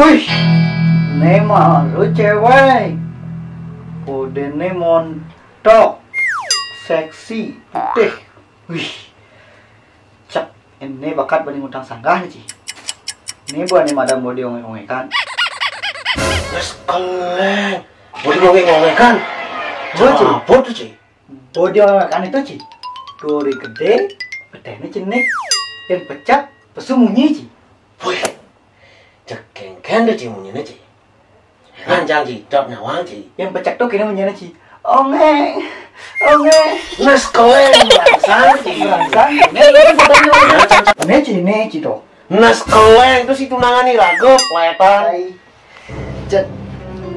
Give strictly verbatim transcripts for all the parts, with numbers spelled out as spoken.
Wih, né mah lu cewek. Bodéné montok, seksi, putih. Wih, cék, ini bakat bani ngutang sanggah né, Ci. Ini buah né madam bodé ongék-ongékan. Wes keleng. Bodé ongék-ongékan. Wah, Ci. Apa tuh, Ci? Bodé ongékan itu, Ci. Duri gedé, petéhné cenik. Yén pecék, pesu munyi, Ci. Wih, cék kéngkén tuh, Ci, munyiné, Ci. Héran, Cang, Ci, dot nyawang, Ci. Yén pecék tuh kéné munyiné, Ci. Ongék, ongék. Nas keleng, merangsang, Ci. Merangsang, Ci. Né, ini fotonya, Ci. Né, Ci, né, Ci, tuh. Nas keleng tuh si tunangan nih, ragep, letan. Hai. Cék,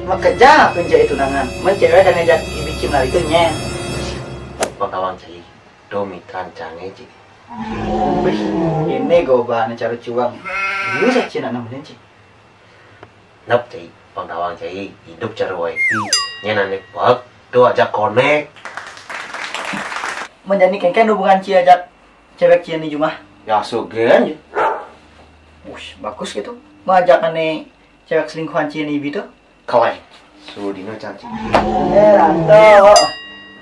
makéja pénjak itu tunangan. Mun cewek kan ngajak ibi cimar itu nyén. Pangkawang, Ci. Domikan cangé, Ci. Wih, ini gobané cara cuang. Lu saja nak nemenin, Ci. Nep, Ci, pangkawang, Ci, hidup cara wifi. Nyén ané pek, tuh ajak konék. Menjadi kéngkén hubungan Ci ajak cewek Ci ini jumah. Ya, sugen. Wih, bagus gitu. Mau ajak ané cewek selingkuhan Ci ini ibi tuh. Keleng. Sudina, Cang, Ci. Eh, Ranto.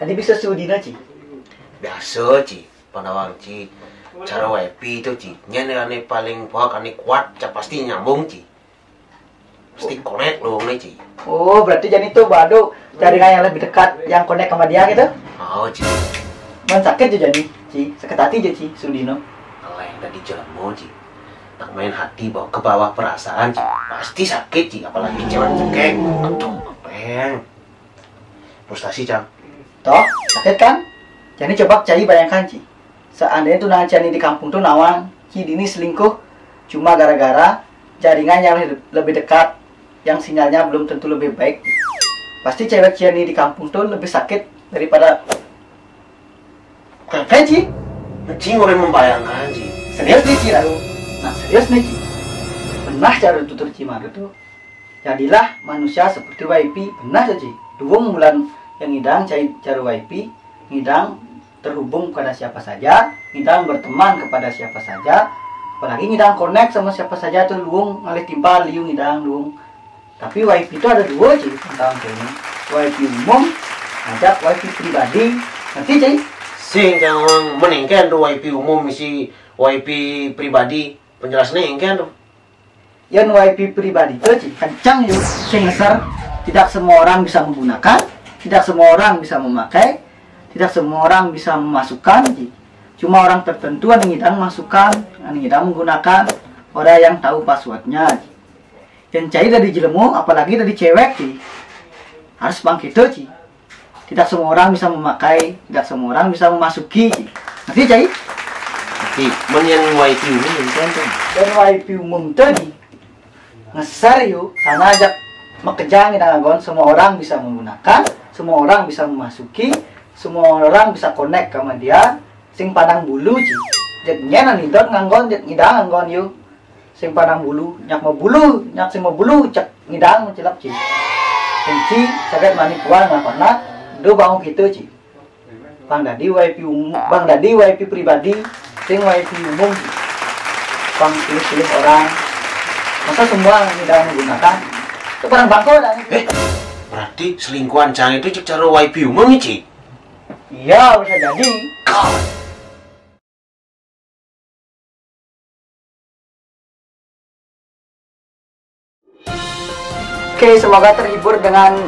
Tadi bisa sudina, Ci. Biasa, Ci. Pangkawang, Ci. Cara wifi itu, Ci. Nyén ané paling pek, ané kuat, Ci, pasti nyambung, Ci. Pasti konék lu, Ci. Oh, berarti jadi tuh baru jaringan yang lebih dekat yang konék sama dia gitu? Oh, Ci. Man sakit aja jadi, Ci. Sakit hati aja, Ci, sudina. Keleng tadi jelema, Ci. Tak main hati bawa ke bawah perasaan, Ci. Pasti sakit, Ci. Apalagi cewek cekek. Aduh, peng. Frustasi, Cang. Toh, sakit kan? Jadi coba Cai bayangkan, Ci. Seandainya tunangan Ci ini di kampung tuh nawang, Ci ini selingkuh cuma gara-gara jaringan yang le-, lebih dekat, yang sinyalnya belum tentu lebih baik. Pasti cewek Ci ini di kampung tuh lebih sakit daripada Kang Ci. Ci mulai membayangkan, Ci. Serius nih, Ci, lalu. Nah, serius nih, Ci. Pernah cara tutur Ci maru tuh. Jadilah manusia seperti wifi. Pernah tuh, Ci. Duwung bulan yang ngidang cai cara wifi, ngidang terhubung kepada siapa saja, ngidang berteman kepada siapa saja, apalagi ngidang connect sama siapa saja tuh luwung ngalih timpal liu ngidang luwung. Tapi wifi itu ada dua, Ci, tentang ini. Wifi umum, ada wifi pribadi. Ngerti, Ci? Sing, Cang, mendingkan tuh wifi umum isi wifi pribadi. Penjelasannya engke tuh. Yang wifi pribadi itu, Ci, kencang, Ci. Sing ngeser, tidak semua orang bisa menggunakan, tidak semua orang bisa memakai, tidak semua orang bisa memasukkan, Ci. Cuma orang tertentu anu ngidang masukkan, anu ngidang menggunakan, orang yang tahu passwordnya, Ci. Yang cai dari jelemu, apalagi dari cewek, Ci. Harus bangkit tuh, Ci. Tidak semua orang bisa memakai, tidak semua orang bisa memasuki, Ci. Ngerti, Cai? Ngerti. Men yang wifi umum yang contoh. Dan wifi umum tadi ngeser yuk, karena ajak makejang ngidang anggon, semua orang bisa menggunakan, semua orang bisa memasuki, semua orang bisa connect sama dia, sing pandang bulu, Ci. Jadinya nanti dot nganggon, jad ngidang anggon yuk. Sing pandang bulu, nyak mau bulu, nyak sing mau bulu, cek ngidang cilap, Ci. Sing Ci, sakit mani puan ngapa nak, do bangun gitu, Ci. Bang Dadi wifi umum, Bang Dadi wifi pribadi, sing wifi umum, Ci. Bang pilih-pilih orang, masa semua ngidang menggunakan, itu barang bangko dah. Eh, berarti selingkuhan Cang itu cek cara wifi umum nih, Ci? Iya, bisa jadi. Oke, semoga terhibur dengan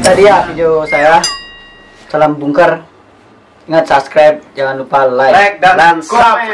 tadi ya video saya. Salam bungker. Ingat subscribe, jangan lupa like. Like dan subscribe.